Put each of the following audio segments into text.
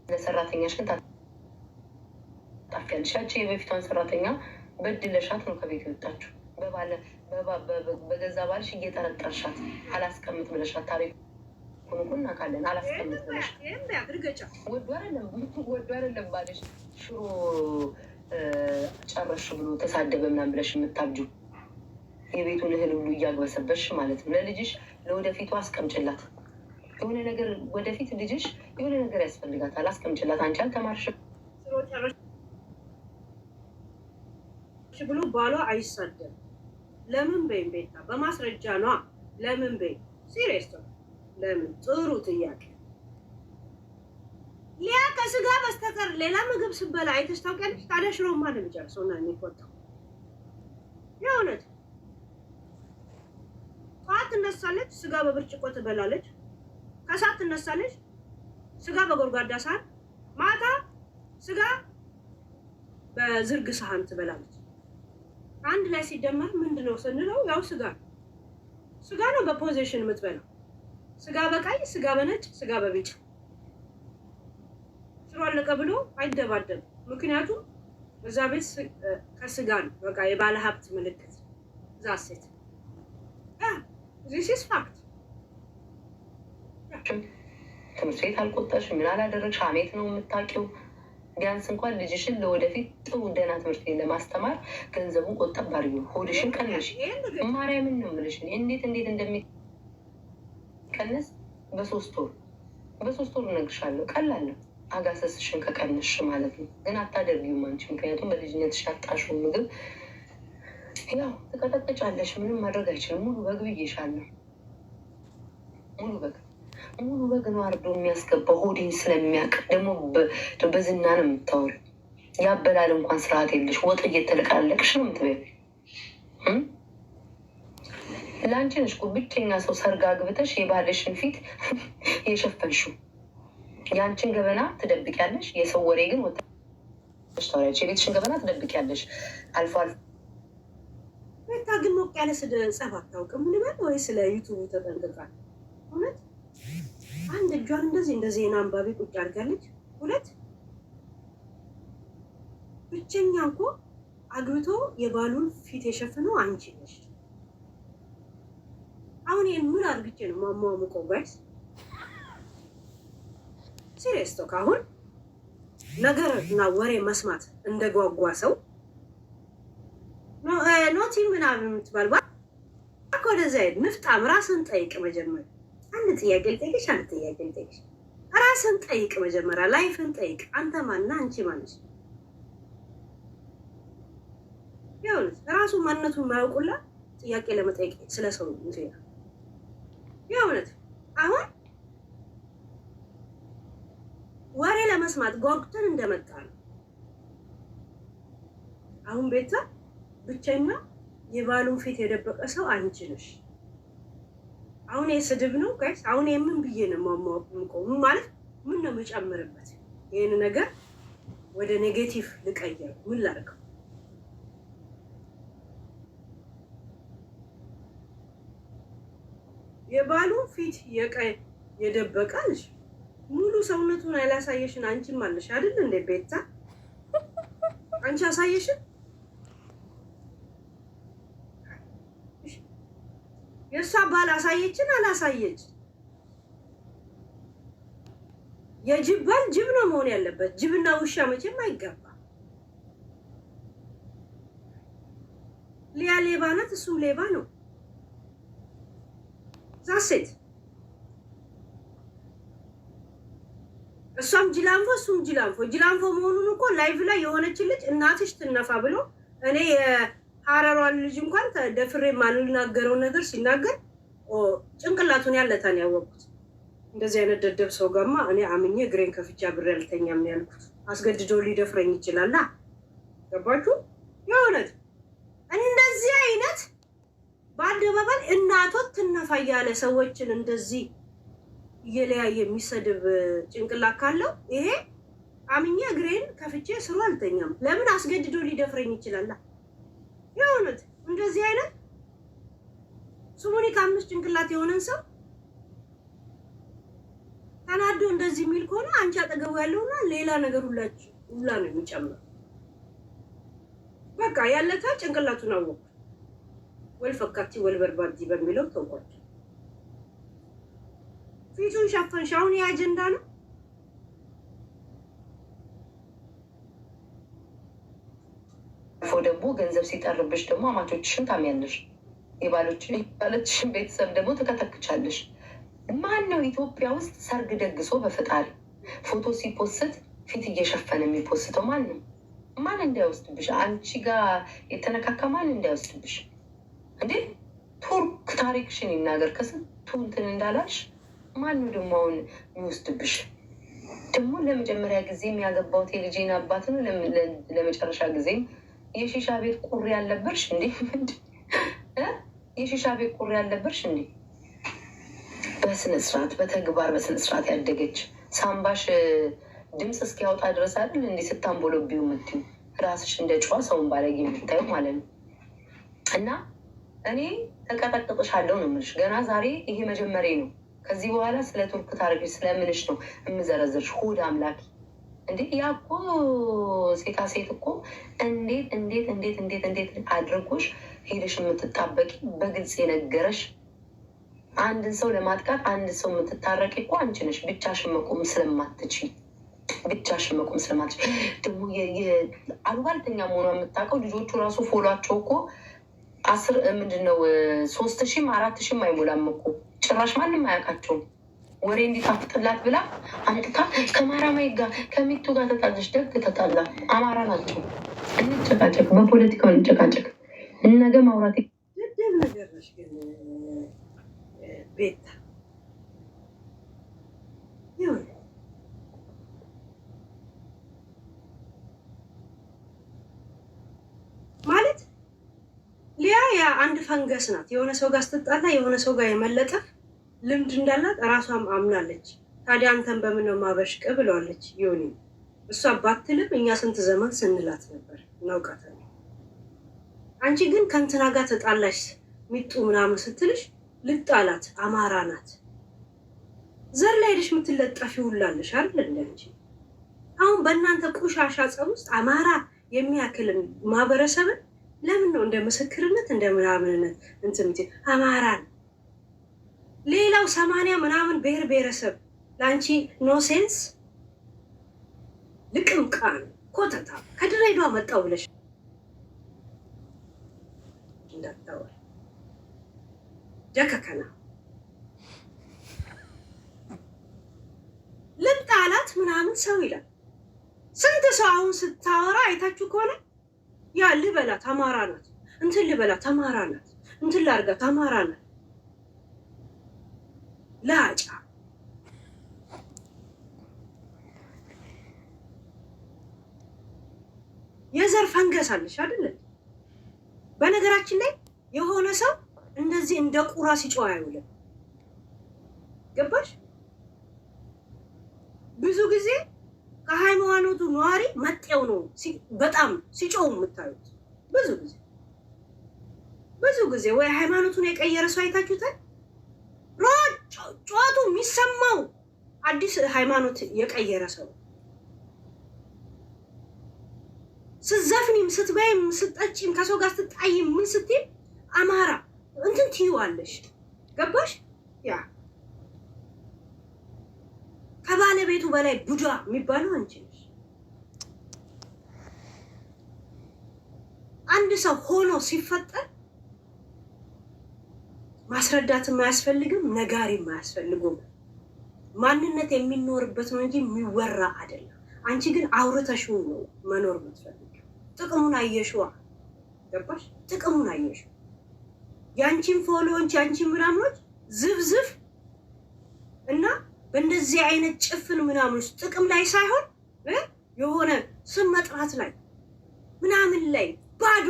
ለሰራተኛሽ ግን ታጣፊያለሽ። ያቺ የበፊቷን ሰራተኛ በድለሻት ነው ከቤት የወጣችው። በገዛ ባልሽ እየጠረጠርሻት አላስቀምጥ ብለሻት፣ ታሪኩን እኮ እናውቃለን። አላስቀምጥ ብለሻት ወዶ አይደለም፣ ወዶ አይደለም ባልሽ ሽሮ ጨረሽ ብሎ ተሳደበ ምናምን ብለሽ የምታብጂው የቤቱን እህል ሁሉ እያግበሰበሽ ማለት ነው። ለልጅሽ ለወደፊቱ አስቀምጭላት የሆነ ነገር፣ ወደፊት ልጅሽ የሆነ ነገር ያስፈልጋታል። አስቀምጭላት። አንቺ አልተማርሽም። ሽሮ ጨረሽ ብሎ ባሏ አይሳደብም። ለምን በይም ቤታ በማስረጃ ነዋ። ለምን በይም serious ነው። ለምን ጥሩ ጥያቄ። ሊያ ከስጋ በስተቀር ሌላ ምግብ ስበላ አይተሽ ታውቂያለሽ? ታዲያ ሽሮ ማን ነው የሚጨርሰው እና የሚቆጣው? የእውነት ጠዋት ትነሳለች፣ ስጋ በብርጭቆ ትበላለች። ከሰዓት ትነሳለች፣ ስጋ በጎድጓዳ ሳህን፣ ማታ ስጋ በዝርግ ሳህን ትበላለች። አንድ ላይ ሲደመር ምንድን ነው ስንለው ያው ስጋ ነው። ስጋ ነው በ position የምትበላው። ስጋ በቀይ፣ ስጋ በነጭ፣ ስጋ በቢጫ። ሽሮ አለቀ ብሎ አይደባደብም። ምክንያቱም እዛ ቤት ከስጋ ነው፣ በቃ የባለ ሀብት ምልክት። That's it, this is fact። ትምህርት ቤት አልቆጠርሽ፣ ምን አላደረግሽ፣ ሀሜት ነው የምታውቂው። ቢያንስ እንኳን ልጅሽን ለወደፊት ጥሩ ደህና ትምህርት ቤት ለማስተማር ገንዘቡን ቆጠብ አድርጊው፣ ሆድሽን ቀንሽ። ማርያምን ነው የምልሽ። እንዴት እንዴት እንደሚቀንስ በ3 ወር እነግርሻለሁ። ቀላል ነው። አጋሰስሽን ከቀንሽ ማለት ነው። ግን አታደርጊውም አንቺ፣ ምክንያቱም በልጅነትሽ ያጣሽውን ምግብ ያው ትቀጠቅጫለሽ። ምንም ማድረግ አይችልም። ሙሉ በግ ብዬሻለሁ። ሙሉ በግ፣ ሙሉ በግ ነው አርዶ የሚያስገባው ሆዴን ስለሚያውቅ። ደግሞ በዝና ነው የምታወሪው። ያበላል እንኳን ስርዓት የለሽ። ወጥ እየተለቃለቅሽ ነው የምትበይው። ለአንቺ ነሽ እኮ ብቸኛ ሰው ሰርግ አግብተሽ የባልሽን ፊት የሸፈንሽው። የአንቺን ገበና ትደብቂያለሽ፣ የሰው ወሬ ግን ወጥተሽ ታወሪያለሽ። የቤትሽን ገበና ትደብቂያለሽ። አልፎ አልፎ ቤታ ግን ሞቅ ያለ ጸብ አታውቅም ልበል ወይ? ስለ ዩቱቡ ተጠንቅቃል። እውነት አንድ እጇን እንደዚህ እንደ ዜና አንባቢ ቁጭ አድርጋለች። ሁለት ብቸኛ እኮ አግብቶ የባሉን ፊት የሸፈነው አንቺ ነሽ። አሁን ይህን ምን አድርግቼ ነው ማሟሙቀው? Guys, serious talk፣ አሁን ነገር እና ወሬ መስማት እንደጓጓ ሰው ኖቲ ምናምን የምትባል ወደዚያ ሄድ ንፍጣም፣ ራስን ጠይቅ መጀመሪያ። አንድ ጥያቄ ልጠይቅሽ፣ አንድ ጥያቄ ልጠይቅሽ። ራስን ጠይቅ መጀመሪያ፣ life ን ጠይቅ። አንተ ማነህ? አንቺ ማነሽ? ይኸውልህ ራሱ ማንነቱን የማያውቁላ ጥያቄ ለመጠየቅ ስለ ሰው እንትን ይላል። የእውነት አሁን ወሬ ለመስማት ጓጉተን እንደመጣ ነው። አሁን ቤታ ብቸኛ የባሉን ፊት የደበቀ ሰው አንቺ ነሽ። አሁን የስድብ ነው guys። አሁን የምን ብዬ ነው የማሟሙቀው? ማለት ምን ነው የምጨምርበት? ይህን ነገር ወደ negative ልቀየር? ምን ላድርገው? የባሉን ፊት የደበቀልሽ ሙሉ ሰውነቱን ያላሳየሽን አንቺም አለሽ አይደል እንደ ቤታ? አንቺ አሳየሽን? የእሷ ባል አሳየችን አላሳየች? የጅብ ባል ጅብ ነው መሆን ያለበት። ጅብና ውሻ መቼም አይገባ። ሊያ ሌባ ናት፣ እሱም ሌባ ነው። That's it። እሷም ጅላንፎ እሱም ጅላንፎ። ጅላንፎ መሆኑን እኮ live ላይ የሆነችን ልጅ እናትሽ ትነፋ ብሎ እኔ የሀረሯን ልጅ እንኳን ደፍሬ የማልናገረውን ነገር ሲናገር ጭንቅላቱን ያለታን ያወቅኩት። እንደዚህ አይነት ደደብ ሰው ጋማ እኔ አምኜ እግሬን ከፍቼ አብሬ አልተኛም ነው ያልኩት። አስገድዶ ሊደፍረኝ ይችላል። ገባችሁ? የእውነት እንደዚህ አይነት በአደባባይ እናቶት ትነፋ እያለ ሰዎችን እንደዚህ እየለያየ የሚሰድብ ጭንቅላት ካለው ይሄ አምኜ እግሬን ከፍቼ ስሩ አልተኛም። ለምን አስገድዶ ሊደፍረኝ ይችላል። የእውነት እንደዚህ አይነት ስሙኒ ከአምስት ጭንቅላት የሆነን ሰው ተናዶ እንደዚህ የሚል ከሆነ አንቺ አጠገቡ ያለውና ሌላ ነገር ሁላ ነው የሚጨምረው። በቃ ያለታ ጭንቅላቱን አወኩ። ወልፈካቲ ወልበርባዲ በሚለው ተውኳቸው። ፊቱን ሸፈንሽ። አሁን የአጀንዳ ነው። አልፎ ደግሞ ገንዘብ ሲጠርብሽ ደግሞ አማቾችሽን ታሚያለሽ፣ የባሎችሽን ቤተሰብ ደግሞ ትከተክቻለሽ። ማን ነው ኢትዮጵያ ውስጥ ሰርግ ደግሶ በፈጣሪ ፎቶ ሲ post ፊት እየሸፈነ የሚ post ተው ማን ነው? ማን እንዳይወስድብሽ፣ አንቺ ጋር የተነካካ ማን እንዳይወስድብሽ። እንዴ ቱርክ ታሪክሽን ይናገር ከስንቱ እንትን እንዳላልሽ ማን ነው ደግሞ አሁን የሚወስድብሽ? ደግሞ ለመጀመሪያ ጊዜ የሚያገባውት የልጄን አባት ነው። ለመጨረሻ ጊዜም የሺሻ ቤት ቁሪ ያልነበርሽ እንዴ? የሺሻ ቤት ቁሪ ያልነበርሽ እንዴ? በስነ ስርዓት በተግባር በስነ ስርዓት ያደገች ሳምባሽ ድምፅ እስኪያወጣ ድረስ አይደል እንዲህ ስታንቦለቢው የምትዩ ራስሽ እንደ ጨዋ ሰውን ባለጌ የምታዩ ማለት ነው። እና እኔ ተቀጠቅጥሻለሁ ነው የምልሽ። ገና ዛሬ ይሄ መጀመሪያ ነው። ከዚህ በኋላ ስለ ቱርክ ታሪክሽ ስለምንሽ ነው የምዘረዝርሽ። ሆድ አምላኪ እንዴ! ያ እኮ ሴታ ሴት እኮ እንዴት እንዴት እንዴት እንዴት እንዴት አድርጎሽ ሄደሽ የምትጣበቂ በግልጽ የነገረሽ አንድን ሰው ለማጥቃት አንድ ሰው የምትታረቂ እኮ አንቺ ነሽ። ብቻሽን መቆም ስለማትችይ ብቻሽን መቆም ስለማትችይ ደግሞ አሉባልተኛ መሆኗ የምታውቀው ልጆቹ ራሱ follow ኣቸው እኮ 10 ምንድን ነው 3000ም 4000ም አይሞላም እኮ ጭራሽ ማንም አያውቃቸውም። ወሬ እንዲጣፍጥላት ብላ አምጥታ ከማራማይ ጋር ከሚቱ ጋር ተጣለች። ደግ ተጣላ። አማራ ናቸው። እንጨቃጨቅ፣ በፖለቲካው እንጨቃጨቅ። ነገ ማውራት ደደብ ነገር ነሽ ግን ቤታ ይሁን። ማለት ሊያ ያ አንድ ፈንገስ ናት። የሆነ ሰው ጋር ስትጣላ የሆነ ሰው ጋር የመለጠፍ ልምድ እንዳላት እራሷም አምናለች። ታዲያ አንተን በምን ነው ማበሽቅ ብለዋለች ዮኒ። እሷ ባትልም እኛ ስንት ዘመን ስንላት ነበር፣ እናውቃታለን። አንቺ ግን ከእንትና ጋር ተጣላሽ ሚጡ ምናምን ስትልሽ ልጣላት አማራ ናት ዘር ላይ ሄደሽ የምትለጠፊ ውላለሽ አይደል? እንደ አንቺ አሁን በእናንተ ቆሻሻ ጸብ ውስጥ አማራ የሚያክልን ማህበረሰብን ለምን ነው እንደ ምስክርነት እንደ ምናምንነት እንትን የምትይው? አማራን ሌላው 80 ምናምን ብሔር ብሔረሰብ ለአንቺ no sense ልቅምቃን ኮተታ ከድሬዳዋ መጣው ብለሽ እንዳታወሪ ደከከና ልጣላት ምናምን ሰው ይላል። ስንት ሰው አሁን ስታወራ አይታችሁ ከሆነ ያ ልበላት አማራ ናት፣ እንትን ልበላት አማራ ናት፣ እንትን ላርጋት አማራ ናት። ላጫ የዘር ፈንገስ አለሽ አይደለ? በነገራችን ላይ የሆነ ሰው እንደዚህ እንደ ቁራ ሲጮህ አይውልም። ገባሽ? ብዙ ጊዜ ከሃይማኖቱ ነዋሪ መጤው ነው በጣም ሲጮህ የምታዩት። ብዙ ጊዜ ብዙ ጊዜ ወይ ሃይማኖቱን የቀየረ ሰው አይታችሁታል? ጨዋቱ የሚሰማው አዲስ ሃይማኖት የቀየረ ሰው ስትዘፍኒም ስትበይም ስትጠጪም ከሰው ጋር ስትጣይም ምን ስትይም አማራ እንትን ትይዋለሽ። ገባሽ? ያ ከባለቤቱ በላይ ቡዳ የሚባለው አንቺ ነሽ። አንድ ሰው ሆኖ ሲፈጠር ማስረዳትም አያስፈልግም፣ ነጋሪም አያስፈልጉም። ማንነት የሚኖርበት ነው እንጂ የሚወራ አይደለም። አንቺ ግን አውርተሽው ነው መኖር የምትፈልጊው። ጥቅሙን አየሽዋ። ገባሽ? ጥቅሙን አየሽው። ያንቺን follow ዎች ያንቺን ምናምኖች ዝፍዝፍ እና በእንደዚህ አይነት ጭፍን ምናምን ውስጥ ጥቅም ላይ ሳይሆን የሆነ ስም መጥራት ላይ ምናምን ላይ ባዶ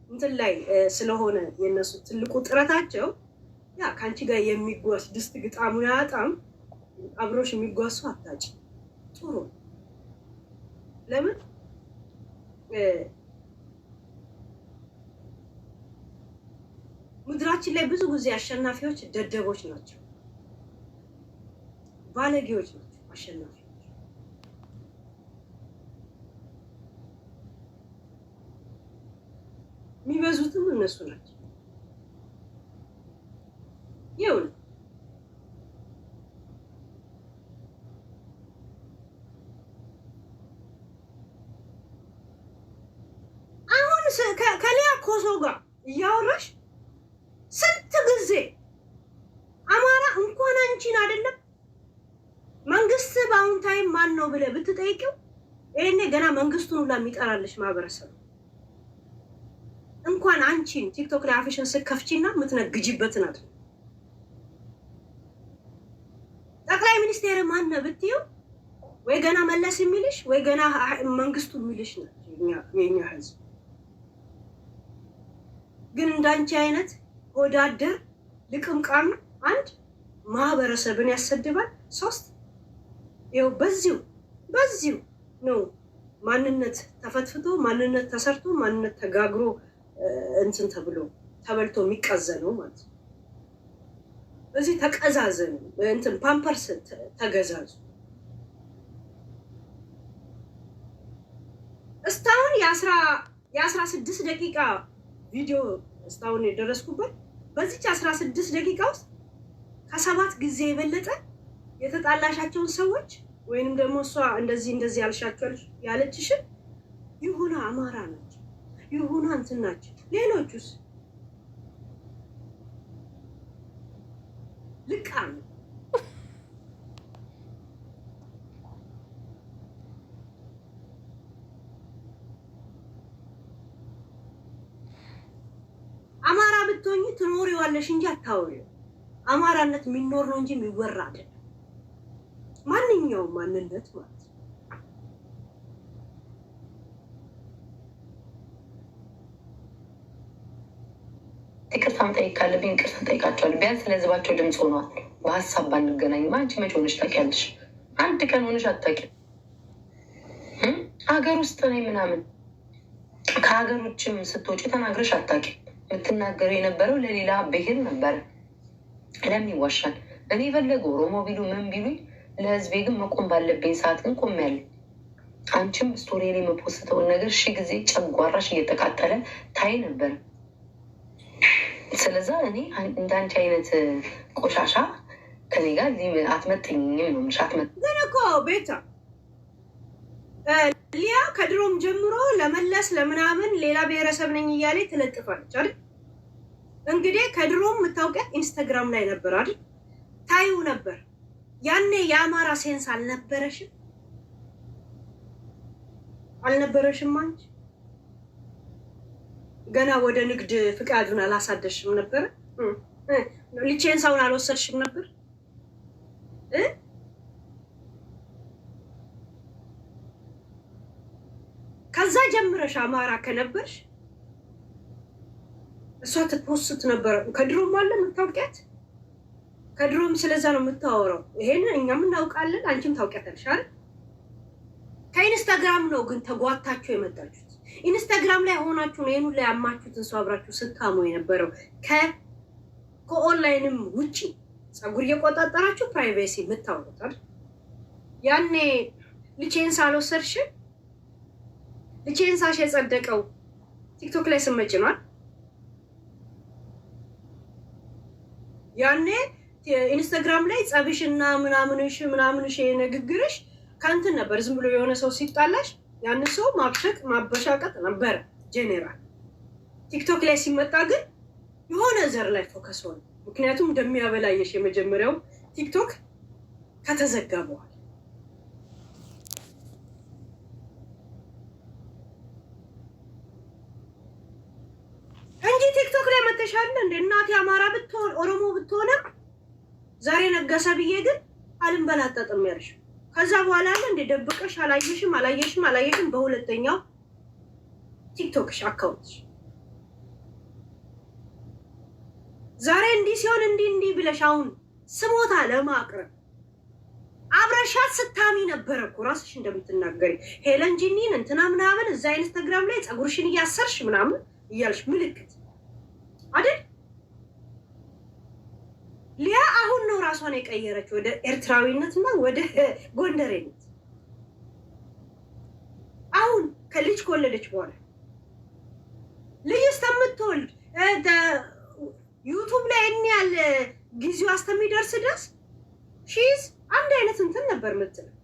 እንትን ላይ ስለሆነ የእነሱ ትልቁ ጥረታቸው ያ ከአንቺ ጋር የሚጓዝ ድስት ግጣሙን አያጣም። አብሮሽ የሚጓዙ አታጭ። ጥሩ ለምን ምድራችን ላይ ብዙ ጊዜ አሸናፊዎች ደደቦች ናቸው። ባለጌዎች ናቸው አሸናፊዎች። የሚበዙትም እነሱ ናቸው። ይኸውልህ አሁን ከሊያ ኮሶ ጋር እያወራሽ ስንት ጊዜ አማራ እንኳን አንቺን አይደለም መንግስት በአሁን time ማን ነው ብለህ ብትጠይቂው ይሄኔ ገና መንግስቱን ሁላ የሚጠራልሽ ማህበረሰብ እንኳን አንቺን ቲክቶክ ላይ አፍሽን ስከፍቺና የምትነግጂበትን አይደለም። ጠቅላይ ሚኒስቴር ማን ነው ብትይው ወይ ገና መለስ የሚልሽ ወይ ገና መንግስቱ የሚልሽ ነው የኛ ህዝብ። ግን እንዳንቺ አይነት ወዳደር ልቅምቃሚ አንድ ማህበረሰብን ያሰድባል፣ ሶስት ይኸው በዚሁ በዚሁ ነው ማንነት ተፈትፍቶ ማንነት ተሰርቶ ማንነት ተጋግሮ እንትን ተብሎ ተበልቶ የሚቀዘነው ማለት ነው። እዚህ ተቀዛዘኑ እንትን ፓምፐርስ ተገዛዙ። እስካሁን የ16 ደቂቃ ቪዲዮ እስካሁን የደረስኩበት በዚች 16 ደቂቃ ውስጥ ከ7 ጊዜ የበለጠ የተጣላሻቸውን ሰዎች ወይንም ደግሞ እሷ እንደዚህ እንደዚህ ያልሻቸው ያለችሽን ይሁና አማራ ናቸው ይሁና እንትን ናቸው። ሌሎቹስ ልቃ ነው። አማራ ብትሆኚ ትኖሪዋለሽ እንጂ አታወሪው። አማራነት የሚኖር ነው እንጂ የሚወራ አይደለም። ማንኛውም ማንነት ማለት ነው። ይቅርታ መጠየቅ ካለብኝ ይቅርታ ጠይቃቸዋለሁ። ቢያንስ ለህዝባቸው ድምፅ ሆኗል። በሀሳብ ባንገናኝም አንቺ መቼ ሆነሽ ታውቂያለሽ? አንድ ቀን ሆነሽ አታውቂም። ሀገር ውስጥ ነኝ ምናምን ከሀገር ውጭም ስትወጪ ተናግረሽ አታውቂም። የምትናገረው የነበረው ለሌላ ብሄር ነበረ። ለምን ይዋሻል? እኔ የፈለገ ኦሮሞ ቢሉ ምን ቢሉኝ ለህዝቤ ግን መቆም ባለብኝ ሰዓት ግን ቆሜያለሁ። አንቺም story ላይ የምፖስተውን ነገር ሺ ጊዜ ጨጓራሽ እየተቃጠለ ታይ ነበር። ስለዛ እኔ እንዳንቺ አይነት ቆሻሻ ከኔ ጋር አትመጥኝም ነው የምልሽ። ግን እኮ ቤታ ሊያ ከድሮም ጀምሮ ለመለስ ለምናምን ሌላ ብሔረሰብ ነኝ እያለ ትለጥፋለች አይደል? እንግዲህ ከድሮም የምታውቂያት ኢንስታግራም ላይ ነበር አይደል? ታዩ ነበር። ያኔ የአማራ sense አልነበረሽም አልነበረሽም? አንቺ ገና ወደ ንግድ ፍቃዱን አላሳደሽም ነበረ? ሊቼንሳውን አልወሰድሽም ነበር? ከዛ ጀምረሽ አማራ ከነበርሽ እሷ ትፖስት ነበረ። ከድሮም አለ የምታውቂያት፣ ከድሮም ስለዛ ነው የምታወራው። ይሄንን እኛም እናውቃለን፣ አንቺም ታውቂያታለሽ አይደል? ከኢንስታግራም ነው ግን ተጓታችሁ የመጣችሁት። ኢንስታግራም ላይ ሆናችሁ ነው ይሄን ላይ ያማችሁትን ሰው አብራችሁ ስታሙ የነበረው። ከኦንላይንም ውጪ ፀጉር እየቆጣጠራችሁ privacy የምታወሩት አይደል? ያኔ ሊቼንስ አልወሰድሽም። ሊቼንሳሽ የጸደቀው ቲክቶክ ላይ ስመጭ ነው። ያኔ ኢንስታግራም ላይ ጸብሽና ምናምንሽ ምናምንሽ ንግግርሽ ከእንትን ነበር። ዝም ብሎ የሆነ ሰው ሲጣላሽ ያን ሰው ማብሸቅ ማበሻቀጥ ነበረ ጄኔራል። ቲክቶክ ላይ ሲመጣ ግን የሆነ ዘር ላይ focus ሆነ። ምክንያቱም እንደሚያበላየሽ የመጀመሪያው ቲክቶክ ከተዘጋ በኋላ እንጂ ቲክቶክ ላይ መተሻለ እንደ እናቴ አማራ ብትሆን ኦሮሞ ብትሆንም ዛሬ ነገሰ ብዬ ግን አልንበላጠጥም ያልሽ። ከዛ በኋላ አለ እንደ ደብቀሽ አላየሽም አላየሽም አላየሽም። በሁለተኛው ቲክቶክሽ account ሽ ዛሬ እንዲህ ሲሆን እንዲህ እንዲህ ብለሽ አሁን ስሞታ ለማቅረብ አብረሻት ስታሚ ነበረ እኮ ራስሽ እንደምትናገሪ ሄለን ጂኒን እንትና ምናምን እዛ ኢንስታግራም ላይ ፀጉርሽን እያሰርሽ ምናምን እያልሽ ምልክት አይደል? ሊያ አሁን ነው ራሷን የቀየረች ወደ ኤርትራዊነትና ወደ ጎንደሬነት። አሁን ከልጅ ከወለደች በኋላ፣ ልጅ እስከምትወልድ፣ YouTube ላይ እኒ ያለ ጊዜው እስከሚደርስ ድረስ she's አንድ አይነት እንትን ነበር የምትለው።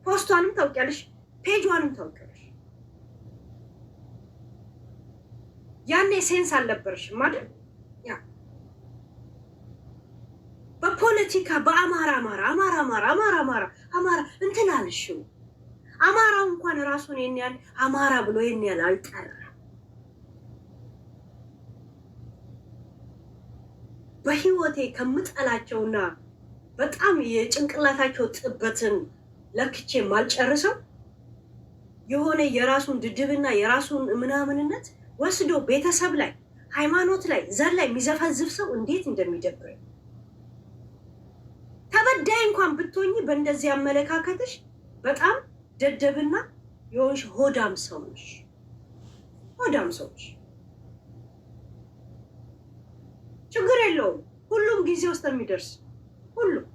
Post ኧንም ታውቂያለሽ፣ page ኧንም ታውቂያለሽ። ያኔ sense አልነበረሽም አይደል? ያ በፖለቲካ በአማራ አማራ አማራ አማራ አማራ አማራ አማራ እንትን አልሽው። አማራው እንኳን ራሱን ይሄን ያህል አማራ ብሎ ይሄን ያህል አልጠራ። በህይወቴ ከምጠላቸውና በጣም የጭንቅላታቸው ጥበትን ለክቼ ማልጨርሰው፣ የሆነ የራሱን ድድብና የራሱን ምናምንነት ወስዶ ቤተሰብ ላይ፣ ሃይማኖት ላይ፣ ዘር ላይ የሚዘፈዝፍ ሰው እንዴት እንደሚደብረኝ። ተበዳይ እንኳን ብትሆኚ በእንደዚህ አመለካከትሽ በጣም ደደብና የሆንሽ ሆዳም ሰው ነሽ። ሆዳም ሰው ነሽ። ችግር የለውም። ሁሉም ጊዜ ውስጥ የሚደርስ ሁሉም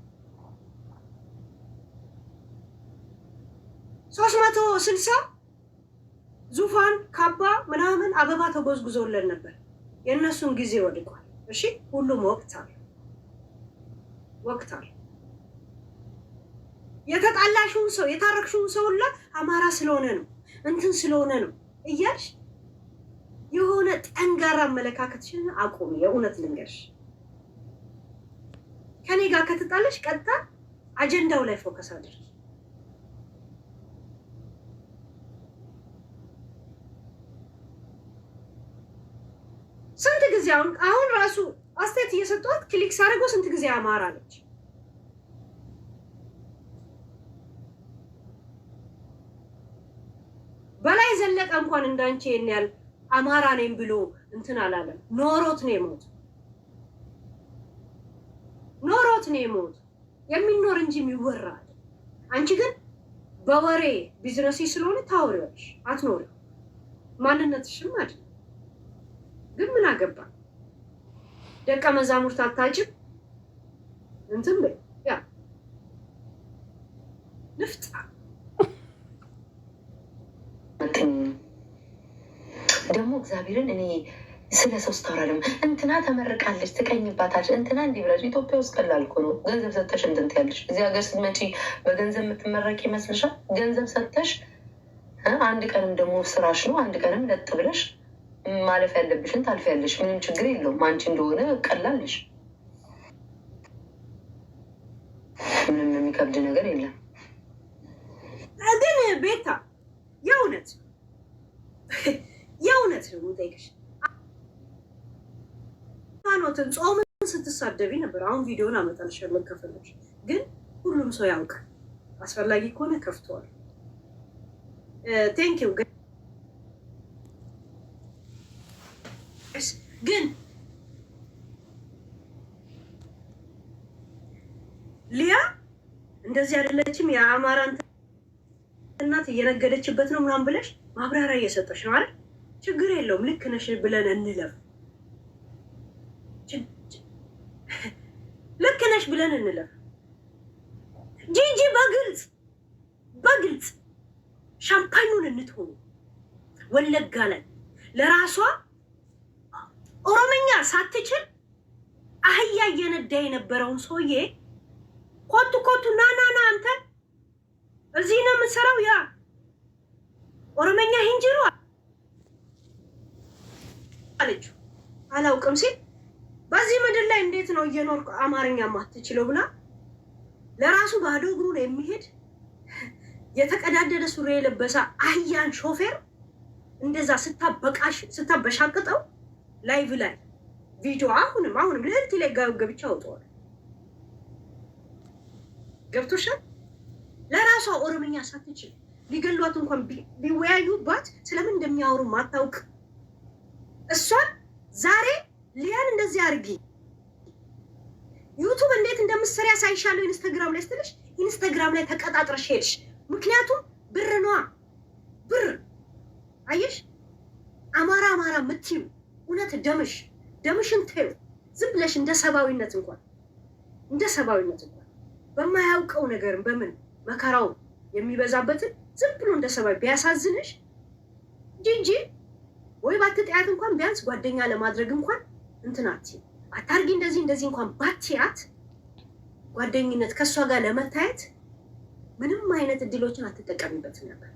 360 ዙፋን፣ ካባ፣ ምናምን አበባ ተጎዝጉዞለን ነበር። የእነሱን ጊዜ ወድቋል። እሺ፣ ሁሉም ወቅት አለ፣ ወቅት አለ። የተጣላሽውን ሰው፣ የታረቅሽውን ሰው ሁላ አማራ ስለሆነ ነው፣ እንትን ስለሆነ ነው እያልሽ የሆነ ጠንጋራ አመለካከትሽን አቁሚ። የእውነት ልንገርሽ፣ ከኔ ጋር ከተጣለሽ ቀጥታ አጀንዳው ላይ focus አድርጊ። ስንት ጊዜ አሁን አሁን ራሱ አስተያየት እየሰጧት click ሳደርገው ስንት ጊዜ አማራ አለች። በላይ ዘለቀ እንኳን እንዳንቺ ይሄን ያህል አማራ ነኝ ብሎ እንትን አላለም። ኖሮት ነው የሞት፣ ኖሮት ነው የሞት። የሚኖር እንጂ የሚወራ አይደል። አንቺ ግን በወሬ ቢዝነስ ስለሆነ ታወሪዋለሽ፣ አትኖሪው። ማንነትሽም አይደል። ግን ምን አገባ? ደቀ መዛሙርት አታጭም፣ እንትን በይ፣ ያ ንፍጣ። ደግሞ እግዚአብሔርን እኔ ስለ ሰው ስታወራ ደግሞ እንትና ተመርቃለች ትቀኝባታለች፣ እንትና እንዲህ ብላች። ኢትዮጵያ ውስጥ ቀላል እኮ ነው። ገንዘብ ሰተሽ እንትን ትያለሽ። እዚህ ሀገር ስትመጪ በገንዘብ የምትመረቅ ይመስልሻል? ገንዘብ ሰተሽ አንድ ቀንም ደግሞ ስራሽ ነው። አንድ ቀንም ለጥ ብለሽ ማለፍ ያለብሽን ታልፊያለሽ። ምንም ችግር የለውም። አንቺ እንደሆነ ቀላልሽ፣ ምንም የሚከብድ ነገር የለም። ግን ቤታ፣ የእውነት የእውነት ነው የምጠይቅሽ። ሃይማኖትን፣ ጾምን ስትሳደቢ ነበር። አሁን ቪዲዮን አመጣልሻለሁ ከፈለግሽ። ግን ሁሉም ሰው ያውቃል። አስፈላጊ ከሆነ ከፍተዋል። Thank you። ግን ሊያ እንደዚህ አይደለችም፣ የአማራ እናት እየነገደችበት ነው ምናምን ብለሽ ማብራሪያ እየሰጠሽ ነው አይደል? ችግር የለውም፣ ልክ ነሽ ብለን እንለፍ። ልክ ነሽ ብለን እንለፍ። ጂጂ በግልጽ በግልጽ ሻምፓኙን እንትሆኑ ወለጋ ላይ ለራሷ ኦሮምኛ ሳትችል አህያ እየነዳ የነበረውን ሰውዬ ኮቱ ኮቱ ና ና ና፣ አንተ እዚህ ነው የምትሰራው፣ ያ ኦሮመኛ hin jiru አለችው። አላውቅም ሲል በዚህ ምድር ላይ እንዴት ነው እየኖርኩ አማርኛ ማትችለው ብላ ለራሱ ባዶ እግሩን የሚሄድ፣ የተቀዳደደ ሱሪ የለበሰ አህያን ሾፌር እንደዛ ስታበቃሽ ስታበሻቅጠው live ላይ ቪዲዮ አሁንም አሁንም ልዕልት ላይ ገብቻ አውጠዋል። ገብቶሻል? ለራሷ ኦሮምኛ ሳትችል ሊገሏት እንኳን ቢወያዩባት ስለምን እንደሚያወሩ ማታውቅ እሷን ዛሬ ሊያን እንደዚህ አድርጊ፣ YouTube እንዴት እንደምትሰሪ ያሳይሻለሁ Instagram ላይ ስትልሽ Instagram ላይ ተቀጣጥረሽ ሄድሽ። ምክንያቱም ብር ነዋ፣ ብር። አየሽ፣ አማራ አማራ ምትዩ እውነት ደምሽ ደምሽን ተይው። ዝም ብለሽ እንደ ሰብአዊነት እንኳን እንደ ሰብአዊነት እንኳን በማያውቀው ነገር በምን መከራው የሚበዛበትን ዝም ብሎ እንደ ሰብአዊ ቢያሳዝንሽ ጂጂ ወይ ባትጠያት እንኳን ቢያንስ ጓደኛ ለማድረግ እንኳን እንትናት አታርጊ፣ እንደዚህ እንደዚህ እንኳን ባትያት ጓደኝነት ከእሷ ጋር ለመታየት ምንም አይነት እድሎችን አትጠቀሚበትም ነበር።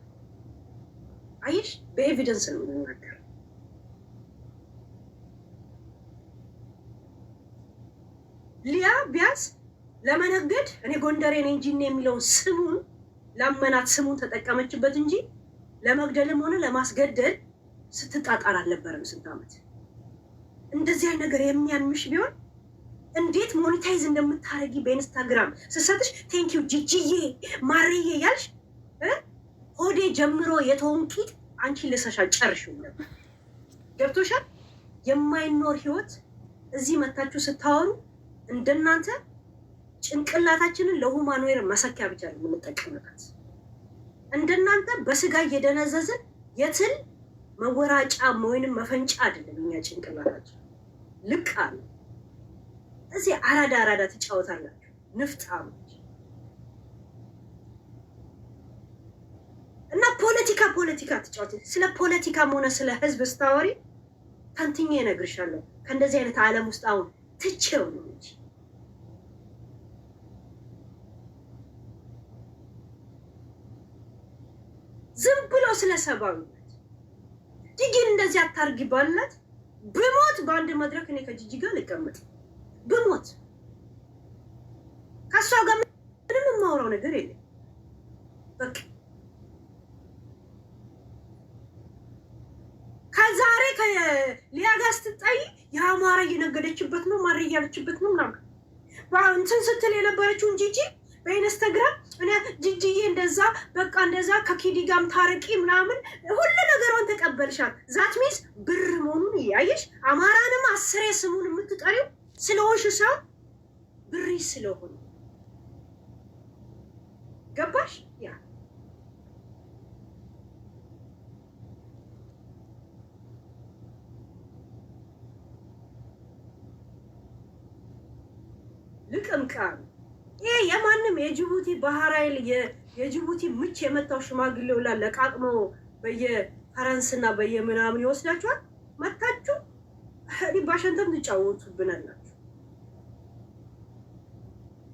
አየሽ፣ በ evidence ነው የምንናገረው። ሊያ ቢያንስ ለመነገድ እኔ ጎንደሬ ነኝ እንጂ የሚለውን ስሙን ላመናት ስሙን ተጠቀመችበት እንጂ ለመግደልም ሆነ ለማስገደል ስትጣጣር አልነበረም። ስንት ዓመት እንደዚህ አይነት ነገር የሚያምሽ ቢሆን እንዴት monetize እንደምታደርጊ በኢንስታግራም ስትሰጥሽ thank you ጂጂዬ ማርዬ ያልሽ ሆዴ ጀምሮ የተውን ቂጥ አንቺ ልሰሻ ጨርሽው ነበር። ገብቶሻል? የማይኖር ህይወት እዚህ መታችሁ ስታወሩ እንደናንተ ጭንቅላታችንን ለ human hair መሰኪያ ብቻ ነው የምንጠቀምበት። እንደናንተ በስጋ እየደነዘዝን የትል መወራጫ ወይንም መፈንጫ አይደለም። እኛ ጭንቅላታችን ልቅ አለ። እዚህ አራዳ አራዳ ትጫወታላችሁ ንፍጣሞች። እና ፖለቲካ ፖለቲካ ትጫወት። ስለ ፖለቲካም ሆነ ስለ ህዝብ ስታወሪ ተንትኜ እነግርሻለሁ። ከእንደዚህ አይነት ዓለም ውስጥ አሁን ትቼው ነው እንጂ ዝም ብሎ ስለ ሰብአዊነት ጂጂን እንደዚህ አታርጊ ባላት ብሞት በአንድ መድረክ እኔ ከጂጂ ጋር ልቀመጥ ብሞት ከእሷ ጋር ምንም የማወራው ነገር የለም። በቃ ከዛሬ ከሊያ ጋር ስትጣይ የአማራ እየነገደችበት ነው፣ ማር እያለችበት ነው ምናምን እንትን ስትል የነበረችውን ጂጂ በኢንስታግራም እኔ ጂጂዬ እንደዛ በቃ እንደዛ ከኪዲ ጋርም ታረቂ ምናምን ሁሉ ነገሯን ተቀበልሻት። That means ብር መሆኑን እያየሽ አማራንም አስሬ ስሙን የምትጠሪው ስለሆንሽ ሰው ብሪ ስለሆነ ገባሽ? ያ ልቅምቃም ይሄ የማንም የጅቡቲ ባህር ኃይል የጅቡቲ ምች የመታው ሽማግሌው ላ ለቃቅሞ በየፈረንስና በየምናምን ይወስዳችኋል። መታችሁ ባሸንተም ትጫወቱብናላችሁ።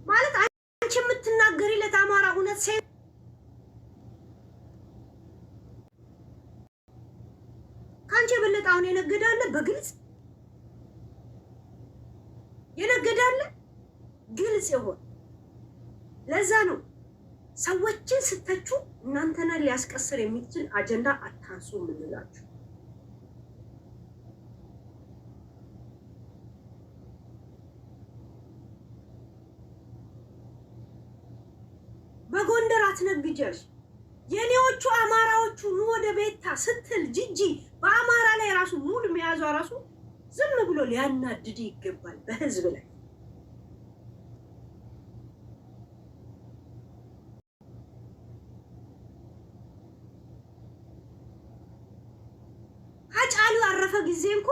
ማለት አንቺ የምትናገሪለት አማራ እውነት ሴ ከአንቺ የበለጠ አሁን የነገዳለ በግልጽ የነገዳለ ግልጽ የሆነ ለዛ ነው ሰዎችን ስተቹ እናንተን ሊያስቀስር የሚችል አጀንዳ አታንሱ የምንላችሁ። በጎንደር አትነግጃሽ። የኔዎቹ አማራዎቹ ኑ ወደ ቤታ ስትል ጂጂ በአማራ ላይ ራሱ ሙሉ መያዟ ራሱ ዝም ብሎ ሊያናድድ ይገባል በህዝብ ላይ። ሀጫሉ ያረፈ ጊዜ እንኮ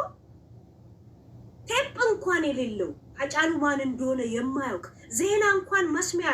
ቴፕ እንኳን የሌለው ሀጫሉ ማን እንደሆነ የማያውቅ ዜና እንኳን መስሚያ